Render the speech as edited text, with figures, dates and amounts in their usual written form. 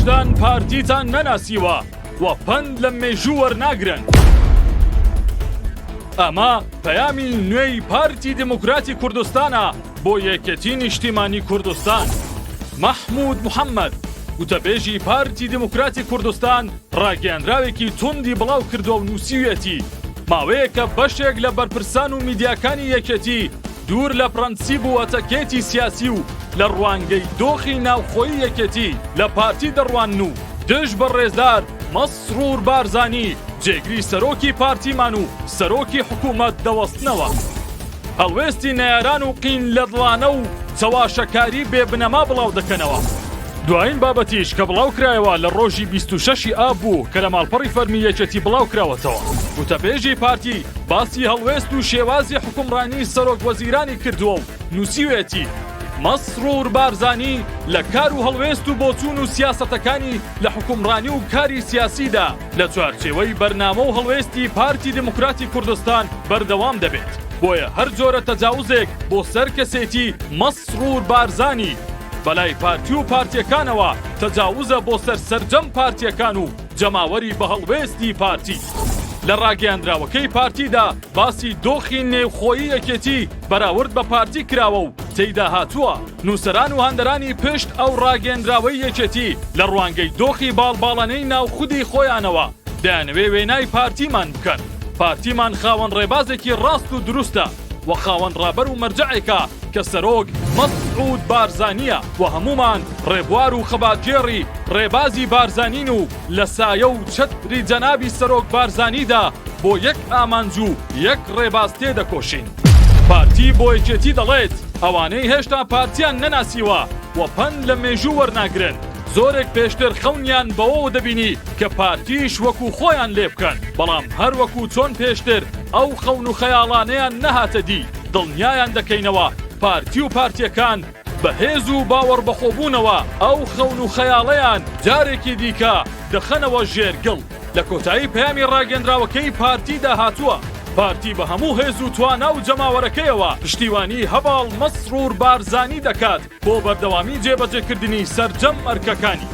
هێشتان پارتیتان نەناسیوە و پەند لە مێژوو وەرناگرن. ئەمە پەیامی نوێی پارتی دیموکراتی کوردستانە بۆ یەکێتی نیشتیمانی کوردستان. مەحمود محەممەد، گوتەبێژی پارتی دیموکراتی کوردستان ڕاگەیەندراوێکی توندی بڵاو کردووە و نووسیویەتی، ماوەیەکە بەشێک لە بەرپرسان و میدیاکانی یەکێتی دوور لە پرەنسیب و ئەتەکێتی سیاسی و لە ڕوانگەی دۆخی ناوخۆیی یەکێتی لە پارتی دەڕوانن و دژ بە ڕێزدار مەسرور بارزانی جێگری سەرۆکی پارتیمان و سەرۆکی حکوومەت دەوەستنەوە. هەڵوێستی نەیاران و قین لەدڵانە و چەواشەکاری بێ بنەما بڵاو دەکەنەوە. دوایین بابەتیش کە بڵاوکرایەوە لە ڕۆژی 26 ی ئاب بوو کە لە ماڵپەڕی فەرمی یەکێتی بڵاوکراوەتەوە. وتەبێژی پارتی باسی هەڵوێست و شێوازی حوکمڕانی سەرۆک وەزیرانی کردووە و نووسیوێتی، مەسرور بارزانی لە کار و هەڵوێست و بۆچوون و سیاسەتەکانی لە حوکمڕانی و کاری سیاسیدا لە چوارچێوەی بەرنامە و هەڵوێستی پارتی دیموکراتی کوردستان بەردەوام دەبێت، بۆیە هەر جۆرە تەجاوزێک بۆ سەر کەسێتی مەسرور بارزانی بەلای پارتی و پارتیەکانەوە تەجاوزە بۆ سەر سەرجەم پارتیەکان و جەماوەری بە هەڵوێستی پارتی. لە ڕاگەیاندراوەکەی پارتیدا باسی دۆخی نێوخۆیی یەکێتی بەراورد بە پارتی کراوە و تێیدا هاتووە، نووسەران و هاندەرانی پشت ئەو ڕاگەیەندراوەی یەکێتی لە ڕوانگەی دۆخی باڵباڵانەی ناو خودی خۆیانەوە دەیانەوێ وێنای پارتیمان بکەن. پارتیمان خاوەن ڕێبازێکی ڕاست و دروستە و خاوەن ڕابەر و مەرجەعێکە کە سەرۆک مەسعود بارزانییە و هەموومان ڕێبوار و خەباتگێڕی ڕێبازی بارزانین و لە سایە و چەتری جەنابی سەرۆک بارزانیدا بۆ یەک ئامانج و یەک ڕێباز تێدەکۆشین. پارتی بۆ یەکێتی دەڵێت، ئەوانەی هێشتا پارتیان نەناسیوە و پەند لە مێژوو وەرناگرن، زۆرێک پێشتر خەونیان بەوەوە دەبینی کە پارتیش وەکو خۆیان لێبکەن، بەڵام هەر وەکو چۆن پێشتر ئەو خەون و خەیاڵانەیان نەهاتە دی، دڵنیایان دەکەینەوە پارتی و پارتیەکان بە هێز و باوەڕبەخۆبوونەوە ئەو خەون و خەیاڵەیان جارێکی دیکە دەخەنەوە ژێر گڵ. لە کۆتایی پەیامی ڕاگەندراوەکەی پارتیدا هاتووە، پارتی بە هەموو هێز و توانا و جەماوەرەکەیەوە پشتیوانی هەڤاڵ مەسرور بارزانی دەکات بۆ بەردەوامی جێبەجێکردنی سەرجەم ئەرکەکانی.